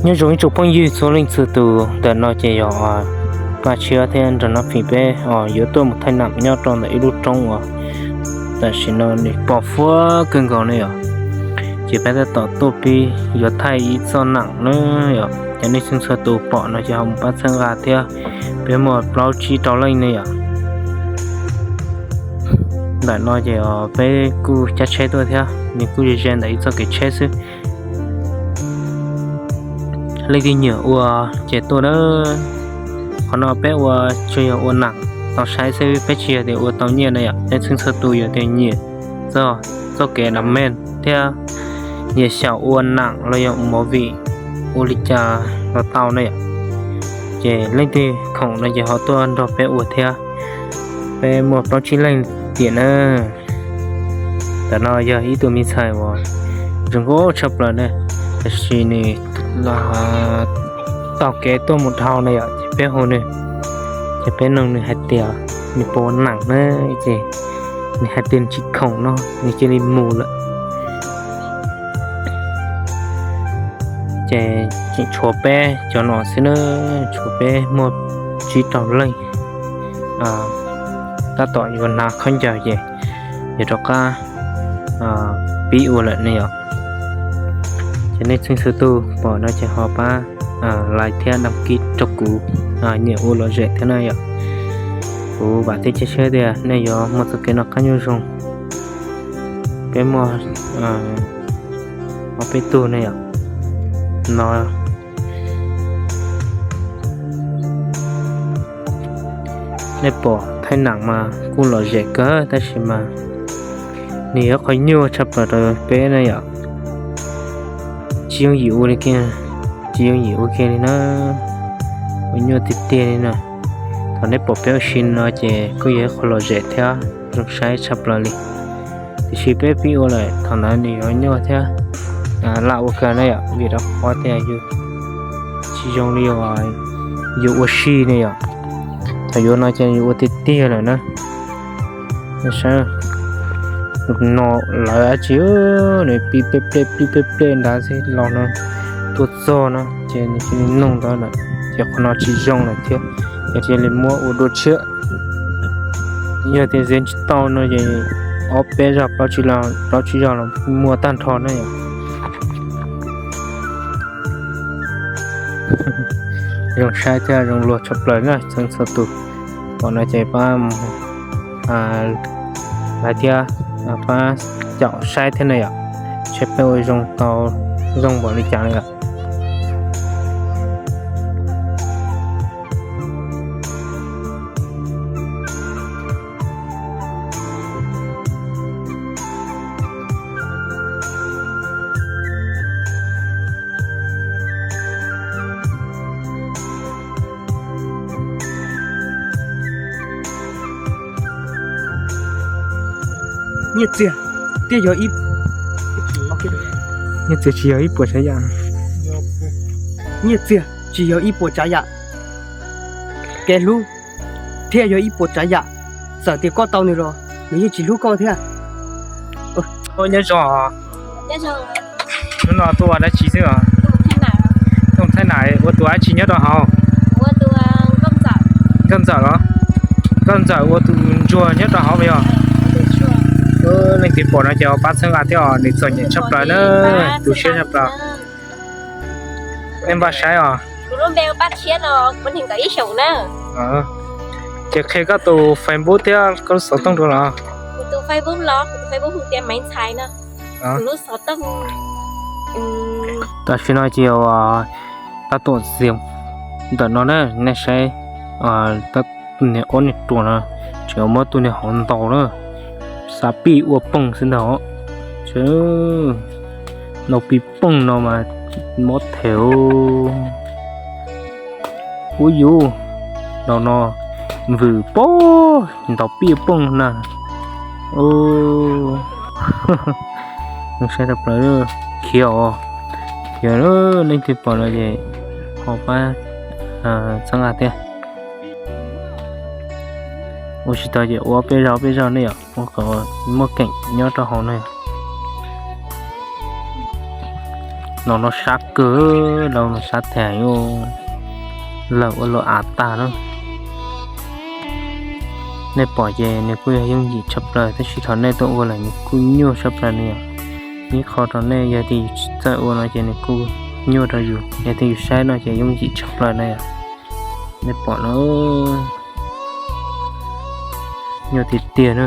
Nyob zoo ib tsoom phooj ywg txhua leej txhua tus, ntawm no ces yog Paj Tshiab thiab nrog Nab Fim peb yuav tuaj mus thaij nam nyob rau ntawm ib lub roob uas tam sim no nws pos huab kawg nkaus ne yom. Ces peb tab tom tuaj pib yuav thaij ib txoj nam na yom, ces nej txhua txhua tus pom no ces ho mus pab txhawb nqa thiab. Peb muaj plaub tsib rau leej ne yom. Ntawm no ces peb kuj caij tsheb tuaj thiab, nws kuj ze ze ntawm ib txoj kev tsheb xwb. Leej twg nyiam ua ces tuaj na. Qhov no peb ua tsuas yog ua nam tau saib xwb, peb tsis yog tias ua tau nyiaj na yom. Nej txhua txhua tus yog tias nyiam txoj kev nam mej thiab nyiam xyaum ua nam los yog movie ua li cas los tau na yom. Ces leej twg khoom no ces ho tuaj nrog peb ua thiab. Peb muaj plaub tsib leej tiam na. Ntawm no yog ib tug me ntxhais uas zoo nkauj tshaj plaws na, tiam sis nws taug kev tuaj mus dhau na yom, ces peb hu nws, ces peb noog nws hais tias nws puas ua nam na, ces nws hais tias nws tsis khoom no nws cia li mus lawm. Ces tseem tshuav peb cov no xwb na, tshuav peb muaj tsib rau leej tab tom yuav hnav khaub ncaws ces yuav rov qab pib ua lawm ne yom. Ces nej txhua txhua tus pom no ces ho pab like thiab đăng ký rau kuv, nyiam ua lom zem thiab na yom. Kuv vam thiab cia siab tias nej yuav muaj txoj kev noj qab nyob zoo. Peb muaj ob peb tug ne yom. No nej pom thaij nam mas kuj lom zem kawg tab sis mas nws yog qhov nyuaj tshaj plaws rau peb na yom. Tsis yooj yim ua li kiag, tsis yooj yim ua kiag li na, ua nyuaj tiag tiag li na. Thaum nej pom peb ua si no ces kuj yog ib qho lom zem thiab zoo saib tshaj plaws li. Tiam sis peb pib ua lawm thaum ntawd nws yuav nyuaj thiab laj ua kawg na yom, vim rau qhov tias yus tsis zoo li yus ua si ne yom. Thaum yuav no ces yus ua tiag tiag lawm na. Saib no lawv dab tsi, nws pib pleb pleb pib pleb pleb nrad xwb los no tuaj txog na ces nws cia li noog ntawd lawm ces qhov no tsis zoo lawm thiab, ces cia li muab ua dua tshiab. Yog tias xiav tsis tau no ces ob peb zaug plaub tsib zaug los muaj tag nrho na yom. Zoo saib thiab zoo luag tshaj plaws na txhua txhua tus. Pom no ces pab mus lawv thiab pab caum saib thiab na yom, saib peb ua zoo tau zoo npaum li cas na yom. Nyiaj txiag thiaj yog ib, nyiaj txiag tsis yog ib puas tsav yam. Nyiaj txiag tsis yog ib puas tsav yam. Kev hlub thiaj yog ib puas tsav yam. Txawm tias koj tau nws los nws yeej tsis hlub koj thiab. Nyob zoo. Hnub no tuaj ua dab tsi xwb os? Tuaj thaij nam. Ua tus dab tsi nyob rau hauv? Nkauj Ntxawm los? Nkauj Ntxawm ua tus ntsuag nyob rau hauv yog? Leej twg pom no ces pab txhawb nqa thiab os, nws txom nyem tshaj plaws na, tu siab tshaj plaws. Nej npaj saib os. Ces qhia koj tus Facebook thiab koj lub xov tooj rau los? Tam sim no ces tab tom xiv ntawm no na, nej saib, niag ob niag ruam no tseem muab tus niag hauv ntaus na, xav pij ua pooj xwb ntag. Ntaus pij pooj no mas mob them. Ub yus, ntaus no vwm pob ntaus pij pooj na. Saib tau plaws khiav os. Yog leej twg pom no ces ho pab txhawb nqa thiab. Ua tsis tau ces ua peb zaug peb zaug ne yom, ua kom muaj keem nyob rau hauv ne. No los sab kawg, los sab tas, lawm ua luam av tag na. Nej pom ces nws kuj yog yooj yim tshaj plaws, tab sis thaum nej tuaj ua lawm nws kuj nyuaj tshaj plaws ne yom. Ib qho rau nej, yog tias yus tsis txawj ua no ces nws kuj nyuaj rau yus, yog tias yus saib no ces yooj yim tshaj plaws na yom. Nej pom no, nyuaj tiag tiag na.